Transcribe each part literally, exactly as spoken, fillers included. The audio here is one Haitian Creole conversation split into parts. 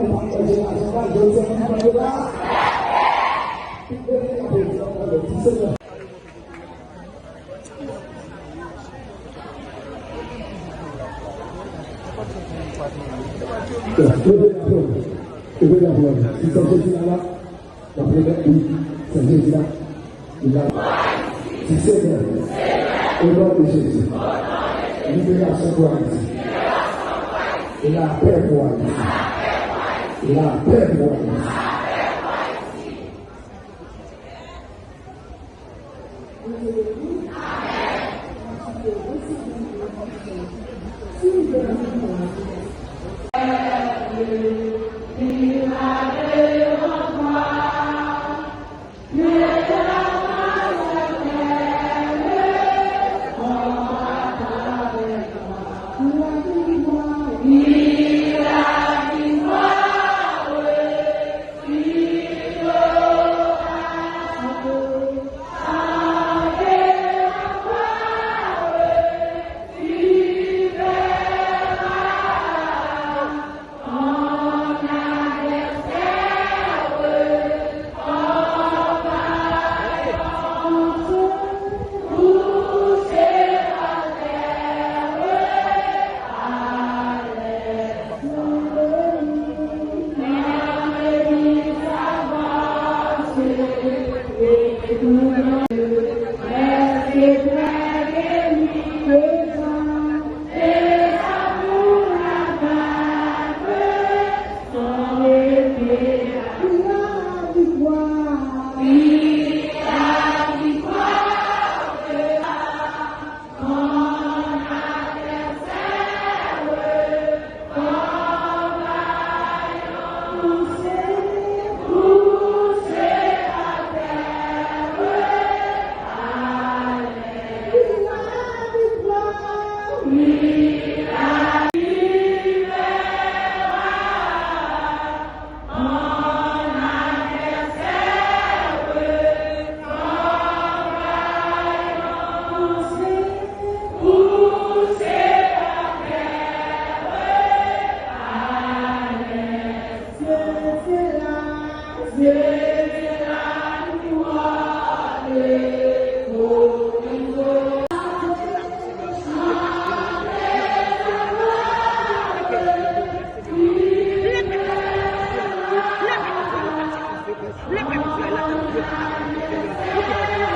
Leve la pran. Leve la pran. Si sa se la, la. N ap remèt li, Sèn Jezi la, li la. Di Senyè, o non de Jezi, liberasyon pou Ayiti. Lapè pou Ayiti. Lapè pou Ayiti. Lè pèp Izrayèl la, n ap kriye pou Bondye, Senyè. N ap kriye pou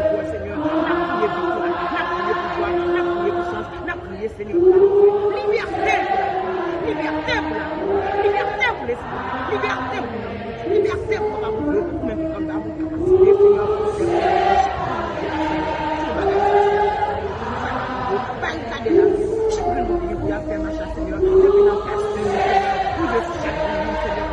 Bondye, Senyè. N ap kriye viktwa, n ap kriye pouvwa, n ap kriye pou chans, n ap kriye, Senyè, pou lavi. Libète pou lavi. Libète pou lavi. Libète pou lespri. Libète pou nanm. Libète pou papa Bondye. Ou menm ki konn ba moun kapasite, Senyè, pou fè bagay. Barikade lavi, chak grenn moun ki gen pou y ap fè mache a, Senyè, leve nan plas, Senyè, rive sou chak grenn moun, Senyè,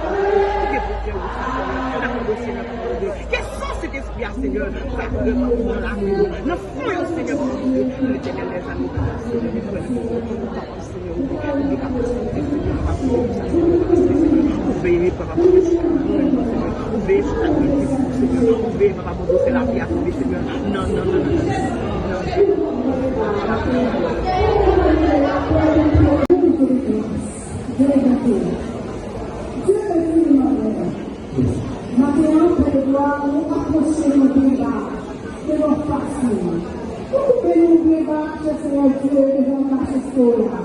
ki gen pou fè wout sa, Senyè, n ap mande, Senyè, pou mande, ke san Sentespri a, Senyè, va vreman nan lavi yo, nan fon yo, Senyè, pou mande, Letènèl dèzame, Senyè, Senyè, ou kapab, Senyè, ou kapab, Senyè, ou kapab, Senyè, ou kapab, Senyè, ou veye, Papa, Senyè, ou veye, Senyè, ou veye, Senyè, ou veye, Papa, Bondye, fè lavi a tonbe, Senyè. Non, non, non, non, non, non. Dye beni nou, maten an, pèp glwa, nou apwoche nou byen ba, devan fas nou. Nou tou beni nou byen ba, chè Senyè Dye, devan majesté w la.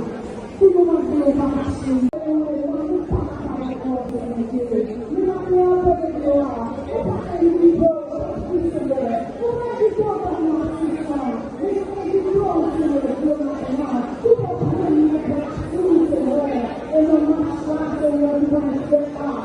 Pou nou mande w, Papa cheri, nou pa kapab ankò, Senyè Dye. Nou maten an, pèp glwa, ou pa envite w, Senyè. Ou pa envite w ban nou asistans. Men nou envite w, Senyè Dye, maten an, pou w pran yon plas sou nou, Senyè. E nan mach la, Senyè, nou pral fè a.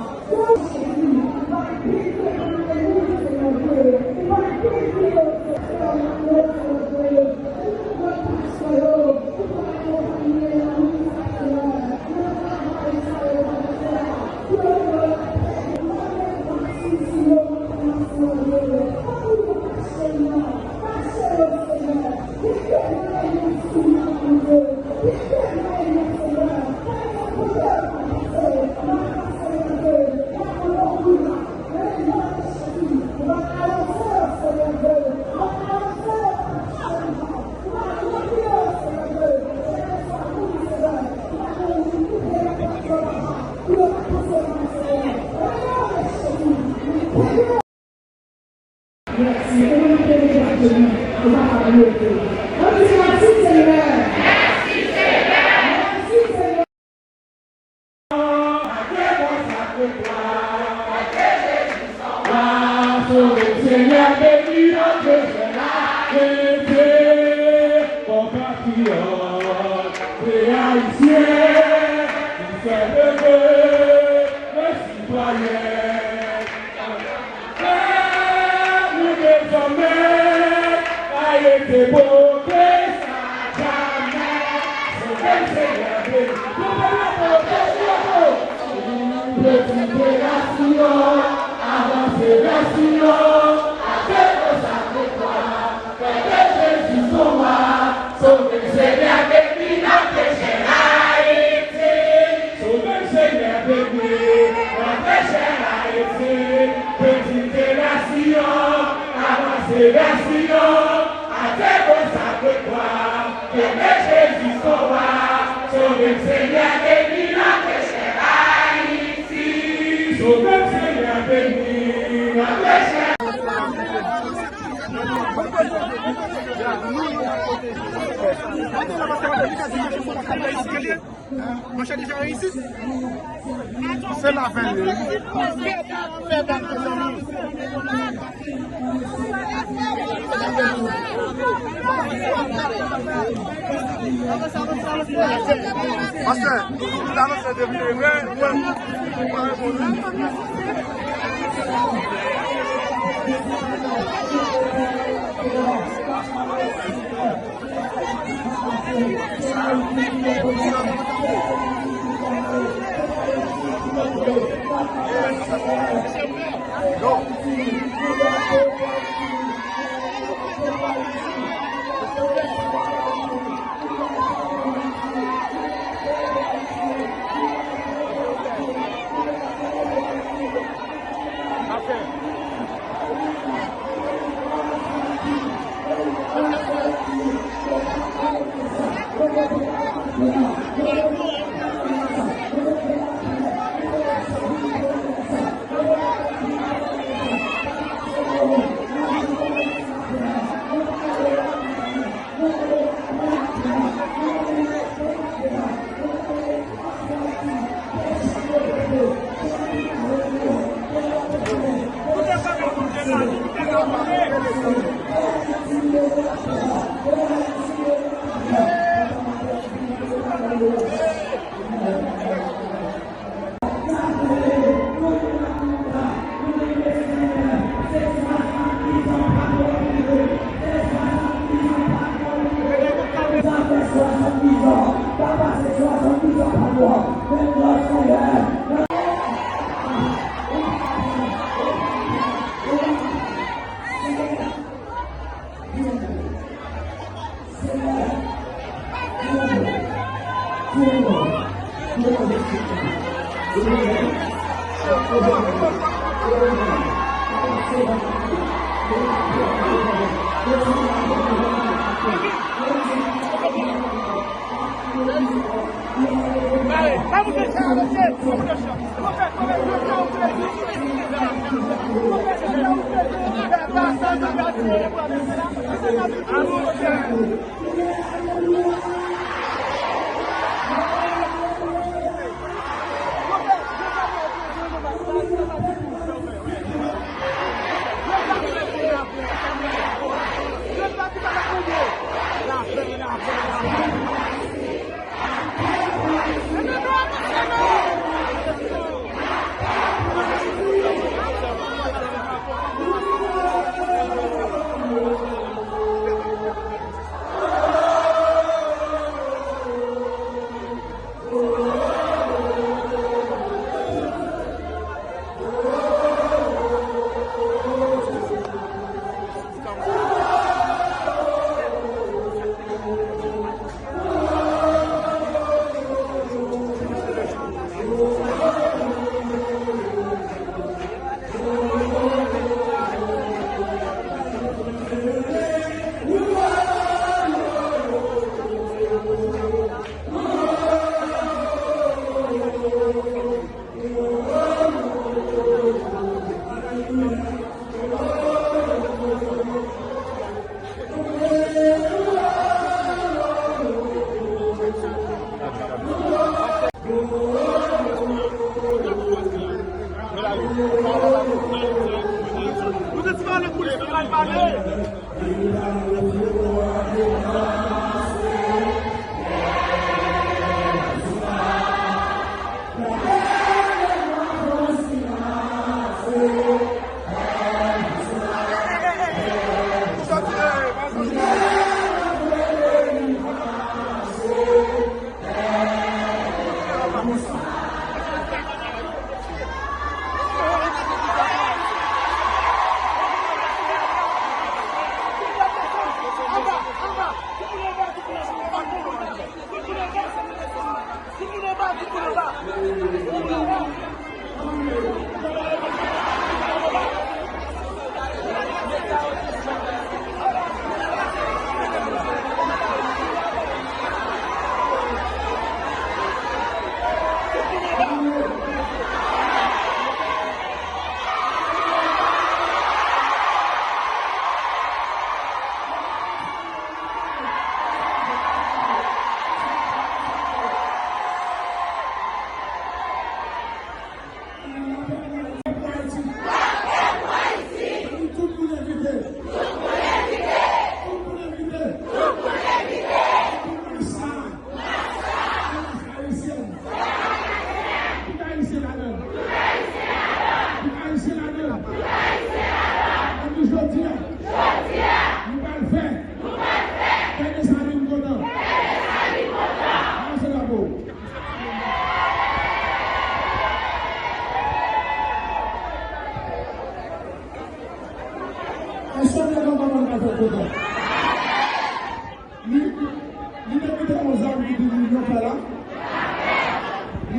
Se la fè li. Fè dat, fè dat, mezanmi. Pastè, nou ta lanse depi, men, men, nou pa reponn.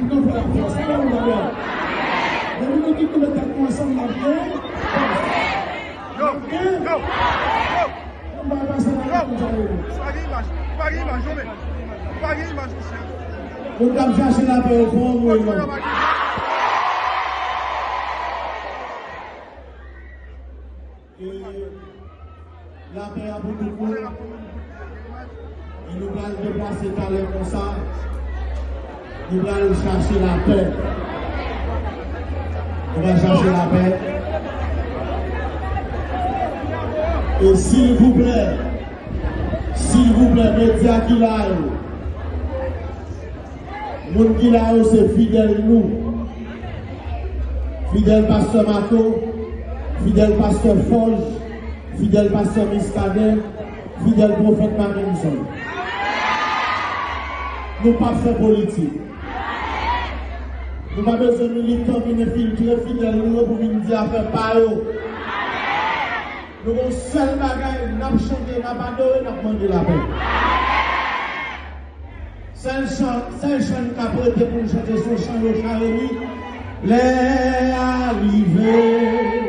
Nou fè lapè, sa pa yon bagay. Depi nou tout nou met tèt nou ansanm, n ap gen. Yo, yo, yo. N ap pase nan konsa yo. Pa gen imaj, pa gen imaj, yo, men. Pa gen imaj, mesye. Moun k ap chache lapè yo, pran mwen yo. E lapè a pou tout moun. E nou pral deplase talè konsa. Nou pral chache lapè. Nou pral chache lapè. E silvouplè, silvouplè, medya ki la yo, moun ki la yo se fidèl nou. Fidèl pastè Mato, fidèl pastè Fòj, fidèl pastè Miskaden, fidèl pwofèt Mackenson. Nou p ap fè politik. Nou pa bezwen militan vin enfiltre fidèl nou yo pou vin di afè pa yo. Nou gon sèl bagay, n ap chante, n ap adore, n ap mande lapè. Sèl chan, sèl chan n ka prete pou n chante se yon chan yo chare li. Lè a rive.